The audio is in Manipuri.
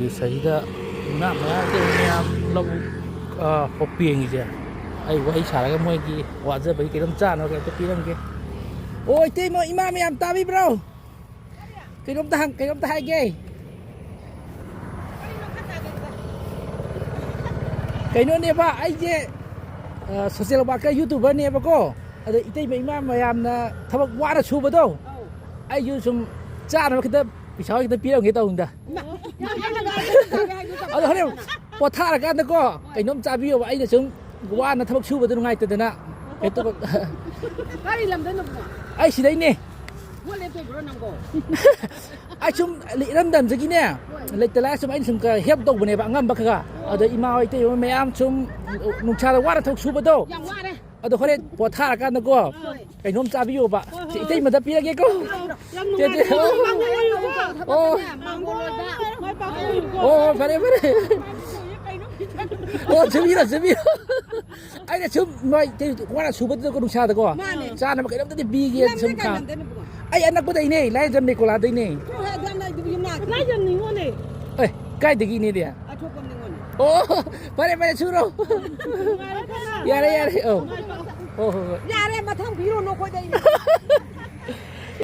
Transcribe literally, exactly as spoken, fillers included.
ꯁꯤꯗ ꯏꯃꯥ ꯃꯌꯥꯝ, ꯏꯇꯩ ꯃꯌꯥꯝ ꯂꯧꯕꯨꯛ, ꯑ, ꯄꯦꯡꯉꯤꯁꯦ꯫ ꯑꯩ ꯋꯥꯔꯤ ꯁꯥꯔꯒ ꯃꯣꯏꯒꯤ ꯋꯥꯖꯕꯒꯤ ꯀꯩꯅꯣꯝ ꯆꯥꯅꯕ ꯀꯩꯝꯇ ꯄꯤꯔꯝꯒꯦ꯫ ꯑꯣ, ꯏꯇꯩꯃ, ꯏꯃꯥ ꯃꯌꯥꯝ ꯇꯥꯕꯤꯕ꯭ꯔꯣ? ꯀꯩꯅꯣꯝꯇ ꯍꯪ-, ꯀꯩꯅꯣꯝꯇ ꯍꯥꯏꯒꯦ꯫ ꯀꯩꯅꯣꯅꯦꯕ, ꯑꯩꯁꯦ, ꯑ, social worker YouTuberꯅꯦꯕꯀꯣ꯫ ꯑꯗꯣ ꯏꯇꯩꯃ ꯏꯃꯥ ꯃꯌꯥꯝꯅ ꯊꯕꯛ ꯋꯥꯅ ꯁꯨꯕꯗꯣ, ꯑꯩꯁꯨ ꯁꯨꯝ ꯆꯥꯅꯕ ꯈꯤꯇ, ꯄꯩꯁꯥ ꯈꯤꯇ ꯄꯤꯔꯝꯒꯦ ꯇꯧꯕꯅꯤꯗ꯫ ꯑꯗꯣ ꯍꯣꯔꯦꯟ ꯄꯣꯊꯥꯔꯀꯥꯟꯗꯀꯣ, ꯀꯩꯅꯣꯝ ꯆꯥꯕꯤꯌꯣꯕ꯫ ꯑꯩꯅ ꯁꯨꯝ ꯋꯥꯅ ꯊꯕꯛ ꯁꯨꯕꯗꯣ ꯅꯨꯡꯉꯥꯏꯇꯗꯅ꯫ ꯀꯩꯅꯣ ꯇꯧ-, ꯀꯔꯤ ꯂꯝꯗꯩꯅꯣ ꯄꯨꯡꯉꯣ? ꯑꯩ ꯁꯤꯗꯩꯅꯦ꯫ ꯄꯣꯠ ꯂꯦꯞꯇꯣꯏꯕ꯭ꯔꯣ ꯅꯪꯕꯣ? ꯑꯩ ꯁꯨꯝ ꯏꯔꯝꯗꯝꯁꯤꯒꯤꯅꯦ, ꯂꯩꯇ ꯂꯥꯏꯔ ꯁꯨꯝ ꯑꯩꯅ ꯁꯨꯝ ꯈꯔ help ꯇꯧꯕꯅꯦꯕ, ꯑꯉꯝꯕ ꯈꯔ꯫ ꯑꯗꯣ ꯏꯃꯥ ꯍꯣꯏ, ꯏꯇꯩ ꯍꯣꯏ ꯃꯌꯥꯝ ꯁꯨꯝ ꯅꯨꯡꯁꯥꯗ ꯋꯥꯅ ꯊꯕꯛ ꯁꯨꯕꯗꯣ꯫ ꯌꯥꯝ ꯋꯥꯔꯦ꯫ ꯑꯗꯣ ꯍꯣꯔꯦꯟ ꯄꯣꯊꯥꯔꯀꯥꯟꯗꯀꯣ, ꯍꯣꯏ꯫ ꯀꯩꯅꯣꯝ ꯆꯥꯕꯤꯌꯣꯕ꯫ ꯍꯣꯏ, ꯍꯣꯏ꯫ ꯏꯇꯩꯃꯗ ꯄꯤꯔꯒꯦꯀꯣ꯫ ꯌꯥꯝ ꯆꯦ, ꯆꯦ꯫ ꯅꯨꯡꯉꯥꯏꯔꯦ꯫ ꯑꯣ꯫ ꯃꯥꯡꯒꯣꯜ ꯂꯣꯏꯕ꯫ ꯑꯣ, ꯐꯔꯦ, ꯐꯔꯦ꯫ ꯑꯣ, ꯆꯦꯕꯤꯔꯣ, ꯆꯦꯕꯤꯔꯣ꯫ ꯑꯩꯅ ꯁꯨꯝ ꯅꯣꯏ ꯀꯩ ꯋꯥꯅ ꯁꯨꯕꯗꯨꯗꯀꯣ, ꯅꯨꯡꯁꯥꯗꯀꯣ꯫ ꯃꯥꯅꯦ꯫ ꯆꯥꯅꯕ ꯀꯩꯅꯣꯝꯇꯗꯤ ꯄꯤꯒꯦ ꯅꯪꯅ ꯁꯨꯝ ꯀꯩ ꯈꯥ-, ꯂꯝꯗꯩꯅꯣ ꯄꯨꯡꯉꯣ? ꯑꯩ ꯑꯅꯛꯄꯗꯩꯅꯦ, ꯂꯥꯏꯔꯖꯝ ꯅꯦꯀꯣꯂꯥꯗꯩꯅꯦ꯫ ꯆꯣ ꯍꯦ, ꯑꯗꯨ ꯌꯥꯝ ꯂꯥꯏꯗꯨꯕꯨ ꯌꯨꯝ ꯂꯥꯛꯀꯅꯤ꯫ ꯂꯥꯏꯔꯖꯝ ꯅꯤꯉꯣꯜꯅꯦ꯫ ꯑꯦ, ꯀꯥꯏꯗꯒꯤꯅꯦꯗꯤ? ꯑꯊꯣꯛꯄꯝ ꯅꯤꯉꯣꯜꯅꯦ꯫ ꯑꯣ, ꯐꯔꯦ, ꯐꯔꯦ, ꯁꯨꯔꯣ꯫ ꯌꯥꯔꯦ, ꯌꯥꯔꯦ꯫ ꯑꯧ꯫ ꯍꯣ, ꯍꯣ, ꯍꯣꯏ꯫ ꯌꯥꯔꯦ, ꯃꯊꯪ ꯄꯤꯔꯨꯅꯨ ꯑꯩꯈꯣꯏꯗ ꯑꯩꯅ꯫